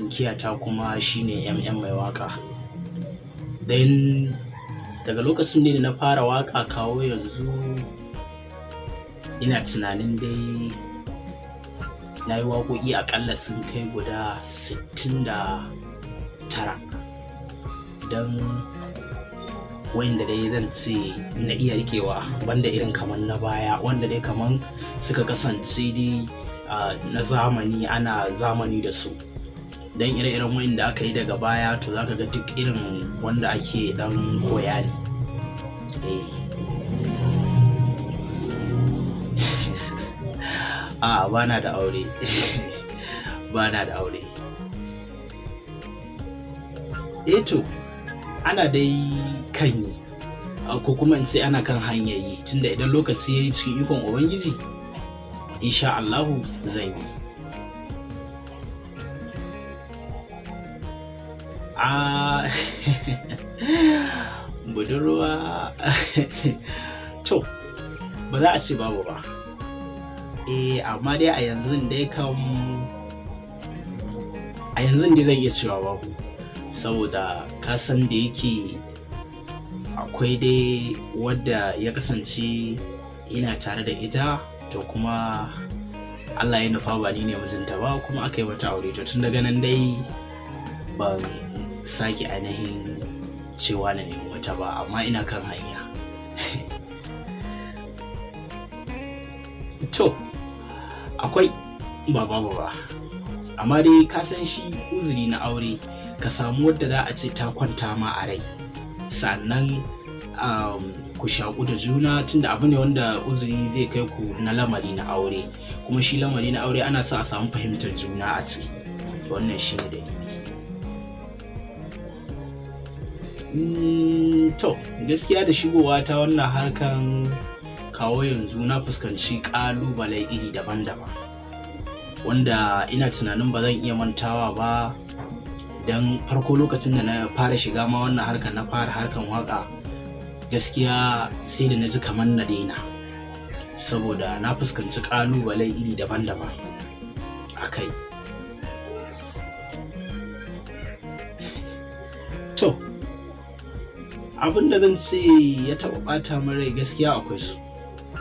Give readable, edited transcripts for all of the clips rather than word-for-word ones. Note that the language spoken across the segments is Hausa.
Inkiyata kuma shine MM Mai Waka. Then daga lokacin ne da na fara waka kawo yanzu, ina tunanin dai na yi waƙoƙi aƙalla sun kai guda 69, don wanda dai zan ce na iya riƙewa, banda irin kamar na baya wanda dai kamar suka kasance dai na zamani, ana zamani da su. Don ire-iren wanda aka yi daga baya, to zaka ga duk irin wanda ake dan koya ne. A bana da aure, bana da aure. Eh to, ana dai kan yi, ko kuma in ce ana kan hanyar yi, tunda idan lokaci ya yi, cikin ikon Ubangiji, insha Allahu zan yi. A budurwa, to ba za a ce babu ba. Eh, amma dai a yanzu dai kam, a yanzu dai zan iya cewa babu, saboda ka san da yake akwai dai wadda ya kasance ina tare da ita, to kuma Allah ya nufa ba ni ne mijinta ba, kuma aka yi mata aure. To tun daga nan dai ban sake ainihin cewa na nemi wata ba, amma ina kan hanya. To akwai, ba babu ba, amma dai ka san shi uzuri na aure, ka samu wadda za a ce ta kwanta ma a rai, sannan ku shaƙu da juna, tunda abu ne wanda uzuri zai kai ku na lamari na aure. Kuma shi lamari na aure ana sa a samu fahimtar juna a ciki. To wannan shi ne dalili. To gaskiya, da shigowa ta wannan harkan kawo yanzu, na fuskanci ƙalubale iri daban-daban wanda ina tunanin ba zan iya mantawa ba. Don farko, lokacin da na fara shiga ma wannan harkan, na fara harkan waka, gaskiya sai da na ji kamar na daina, saboda na fuskanci ƙalubale iri daban-daban a kai. To abin da zan ce ya taɓa ɓata min rai, gaskiya akwai su.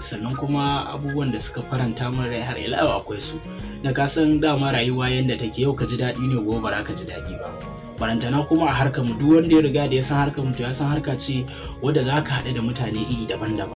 Sannan kuma abubuwan da suka faranta min rai, har ila yau akwai su. Na kasan dama rayuwa yanda take, yau ka ji daɗi ne, gobe ba za ka ji daɗi ba. Barantana kuma a harkar mu, duk wanda ya riga da ya san harkar mu, to ya san harka ce wadda za ka haɗu da mutane iri daban-daban.